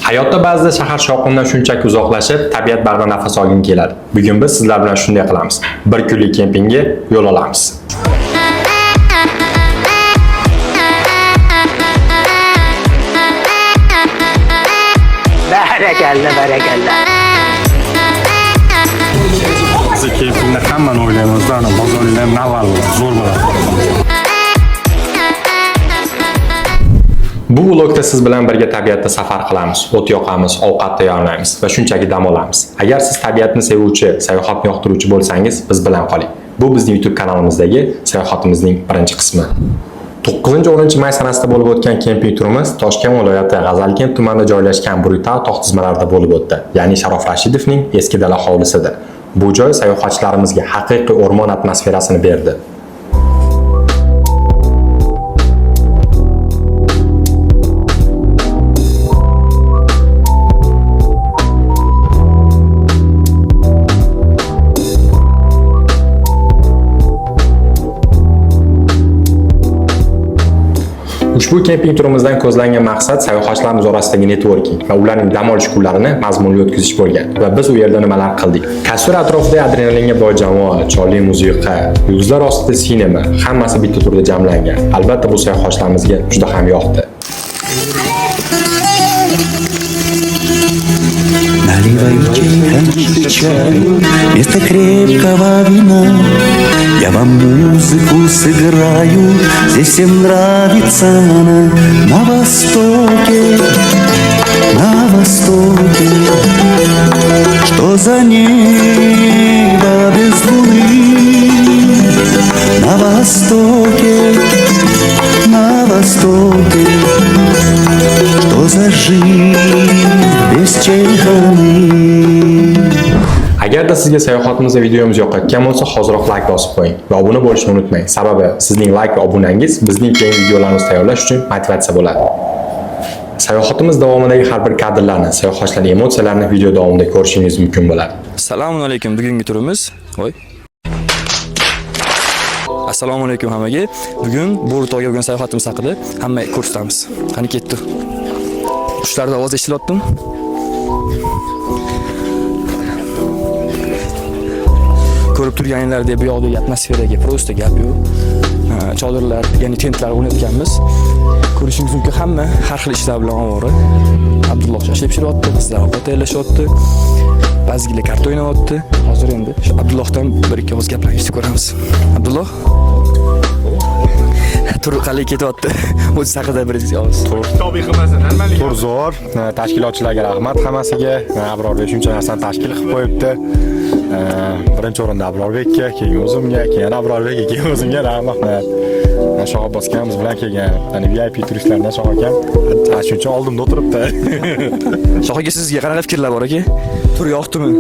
Hayotda ba'zida shahar shovqinidan shunchaki uzoqlashib, tabiat bag'rida nafas olging keladi. Bugun biz sizlar bilan shunday qilamiz. Bir kunlik kempingga yo'l olamiz. Barakalla, barakalla. Biz kempingda hammani o'ylaymiz, ana bozorlar Naval zo'r bo'ladi. Bu vlogda siz bilan birga tabiatda safar qilamiz, o't yoqamiz, ovqat tayyorlaymiz va shunchaki dam olamiz. Agar siz tabiatni sevuvchi, sayohatni yoqtiruvchi bo'lsangiz, biz bilan qoling. Bu bizning YouTube kanalimizdagi sayohatimizning birinchi qismi. 9-10 may sanasida bo'lib o'tgan kemping turimiz Toshkent viloyati G'azalkent tumanida joylashgan Bo'ritau tog' tizmalarida bo'lib o'tdi. Ya'ni Sharof Rashidovning eski dala hovlisida. Bu joy sayohatchilarimizga haqiqiy o'rmon atmosferasini berdi. Ushbu kemping turimizdan ko'zlangan maqsad sayohatchilarimiz orasidagi networking va ularning dam olish kunlarini mazmunli o'tkazish bo'lgan va biz u yerda nimalar qildik. Kasur atrofida adrenalinga boy jamoa, cholli musiqa, yulduzlar ostida sinema, hammasi bitta turda jamlangan. Albatta bu sayohatchilarimizga juda ham yoqdi. Наливайте чаю вместо крепкого вина. Я вам музыку сыграю, здесь всем нравится она. На востоке, на востоке, что за небо без луны? На востоке, на востоке, что за жизнь без чайханы? Agarda sizga sayohatimizda videomiz yoqayotgan bo'lsa, hoziroq like bosib qo'ying va obuna bo'lishni unutmang. Sababi sizning like va obunangiz bizning keyingi videolarimizni tayyorlash uchun motivatsiya bo'ladi. Sayohatimiz davomidagi har bir kadrlarni, sayohatchilarning emotsiyalarini video davomida ko'rishingiz mumkin bo'ladi. Assalomu alaykum. Bugungi turimiz, voy. Assalomu alaykum hammaga. Bugun Bo'ritog'ga bo'lgan sayohatimiz haqida hammaga ko'rsatamiz. Qani ketdi. Qushlarning ovozi eshitilyaptimi? Ko'rib turganinglardek bu yoqdagi atmosferaga просто gap yo'q. Ha, chodirlar, ya'ni tentlar o'rnatganmiz. Ko'rishingiz mumkin hamma har xil ishlar bilan ovora. Abdulloh shashlik pishiryapti, qizlar ovqat tayyorlashyapti. Ba'zilar karta o'ynayapti. Hozir endi shu Abdullohdan bir ikki og'iz gaplarni eshitib ko'ramiz. Abdulloh? Tur qalay ketyapti? O'zi haqida bir ikki og'iz. Tur zo'r. Tashkilotchilarga rahmat hammasiga. Abrorbek shuncha narsani tashkil qilib qo'yibdi. Birinchi o'rinda Abrorbekka, keyin o'zimga, keyin Abrorbekka, keyin o'zimga rahmat. Shoh Abbos akam biz bilan kelgan. Ya'ni VIP turistlardan Shoh akam shuncha oldimda o'tiribdi. Shoh aka, sizga qanaqa fikrlar bor aka? Tur yoqdimi?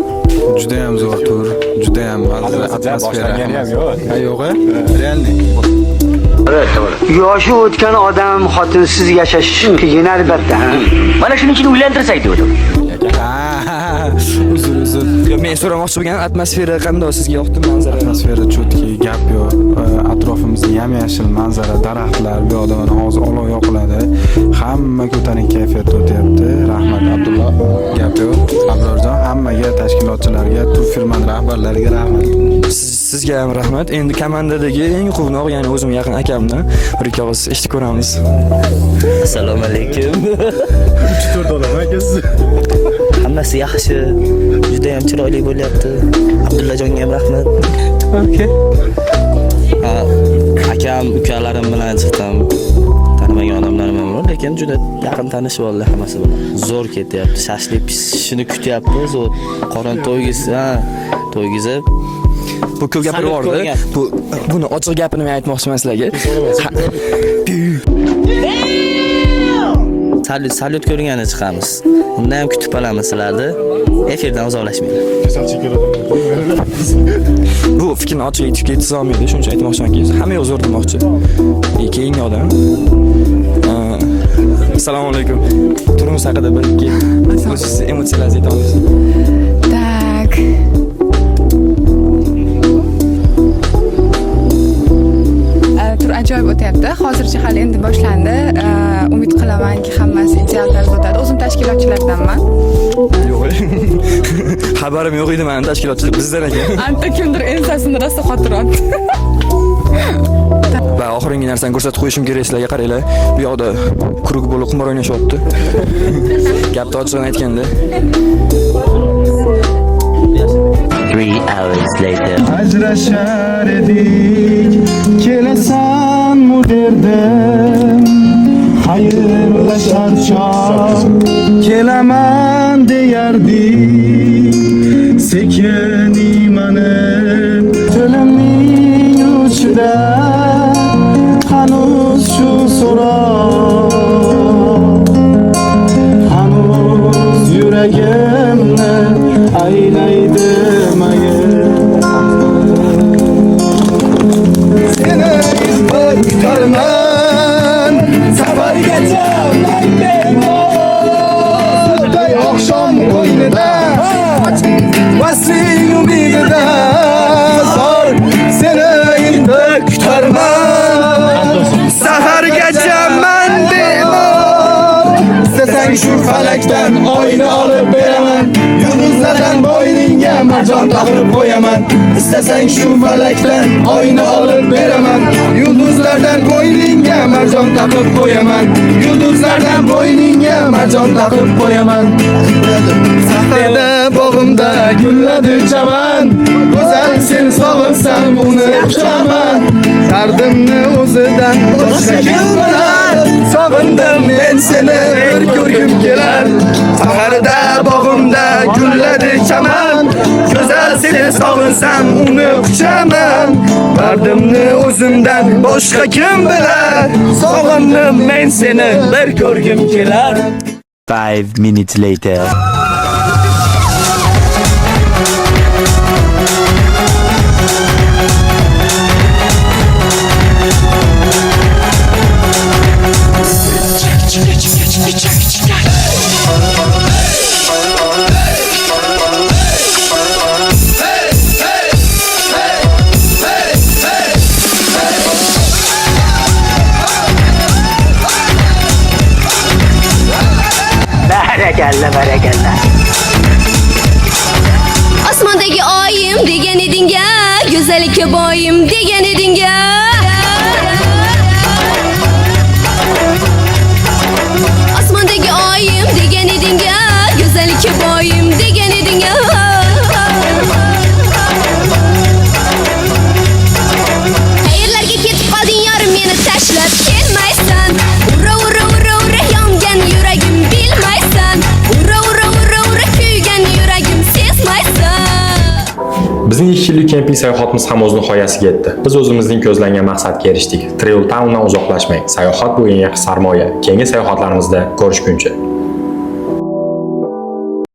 Judayam zo'r tur, judayam mazza, atmosfera. Boshlangani ham yo'q. Ha, yo'q, realniy. Yoshi o'tgan odam xotinsiz yashashi qiyin albatta. Mana shuning uchun uylantirsak degandim. Ha, uzr, uzr. Yo'q, men so'ramoqchi bo'lganim atmosfera qanday sizga yoqdimi manzara? Atmosfera cho'tki, gap yo'q. Atrofimizda yam-yashil manzara, daraxtlar, bu yoqda mana hozir olov yoqiladi. Hamma ko'tarinki kayfiyatda o'tyapti. Rahmat Abdulloh, gap yo'q. Abrorjon, hammaga, tashkilotchilarga, tur firmani rahbarlariga rahmat. Sizga ham rahmat. Endi komandadagi eng quvnoq, ya'ni o'zim yaqin akamdan bir ikki og'iz eshitib ko'ramiz. Assalomu alaykum. 3-4 odam aka siz. Hammasi yaxshi. Juda ham chiroyli bo'lyapti. Abdullajonga ham rahmat. Okay. Ha, akam, ukalarim bilan chiqdim. Tanimagan odamlarim ham bor, lekin juda yaqin tanishib oldi hammasi bilan. Zo'r ketyapti. Shashlik pishishini kutyapmiz. U qorin to'ygiz, ha, to'ygizib Bu ko'p gapirib Salyut yubordi. ko'rgan. Bu buni ochiq gapini men aytmoqchiman sizlarga. Salyut, salyut ko'ringani chiqamiz. Unda ham kutib qolamiz sizlarni. Efirdan uzoqlashmanglar. Bu fikrni ochiq aytib ketsa olmaydi. Shuning uchun aytmoqchimanki, hamma yoq zo'r demoqchi. Keyingi odam. Assalomu alaykum. Turimiz haqida bir ikki o'zingizni emotsiyalaringizni ayta olasiz. Так. Tur ajoyib o'tyapti. Hozircha hali endi boshlandi. Umid qilamanki, hammasi ideal tarzda o'tadi. O'zim Tashkilotchilardanman. Yo'q. Xabarim yo'q edi mani tashkilotchilar bizdan ekan. Anta kimdir ensasini rosa qotiryapti. Va oxirgi narsani ko'rsatib qo'yishim kerak sizlarga, qaranglar. Bu yoqda круг bo'lib qimor o'ynashyapti. Gapni ochig'ini aytganda. 3 hours later. Ajrashar edik, kelasanmi derdim. Xayrlashar chog' kelaman deyardik. Sekin iymanib tilimning uchida hanuz shu so'roq, hanuz yuragimni aylaydi mayib. Seni izlab kutarman safargacha man bemor. Sudday oqshom qo'ynida vasling umidida zor seni endi kutarman sahargacha man bemor. Istasang shu falakdan oyni olib beraman, yulduzlardan bo'yningga marjon taqib qo'yaman. Istasang shu falakdan oyni olib beraman, yulduzlardan bo'yningga marjon taqib qo'yaman, yulduzlardan bo'yningga marjon taqib qo'yaman. Saharda bog'imda gulladi chaman, go'zal sen sog'insam uni quchaman. Dardimni o'zidan boshqa kim bilar, sog'indim men seni bir ko'rgim kelar. Saharda bog'imda gulladi chaman, go'zal seni sog'insam uni quchaman. Dardimni o'zimdan boshqa kim bilar, sog'indim men seni bir ko'rgim kelar. 5 minutes later. Barakalla, barakalla. Osmondagi oyim degan eding-a, go'zallikka boyim degan eding-a. Osmondagi oyim degan eding-a, go'zallikka boyim degan eding-a. Qayerlarga ketib qolding, yorim, meni tashlab kelmaysan? Ura, ura, ura, ura, yongan yuragim, bilmaysan. Ura, ura, ura, ura, kuygan yuragim, sezmaysan. Bizning 2 yillik kemping sayohatimiz ham o'z nihoyasiga yetdi. Biz o'zimizning ko'zlangan maqsadga erishdik. Travel Town'dan uzoqlashmang. Sayohat bu eng yaxshi sarmoya. Keyingi sayohatlarimizda ko'rishguncha.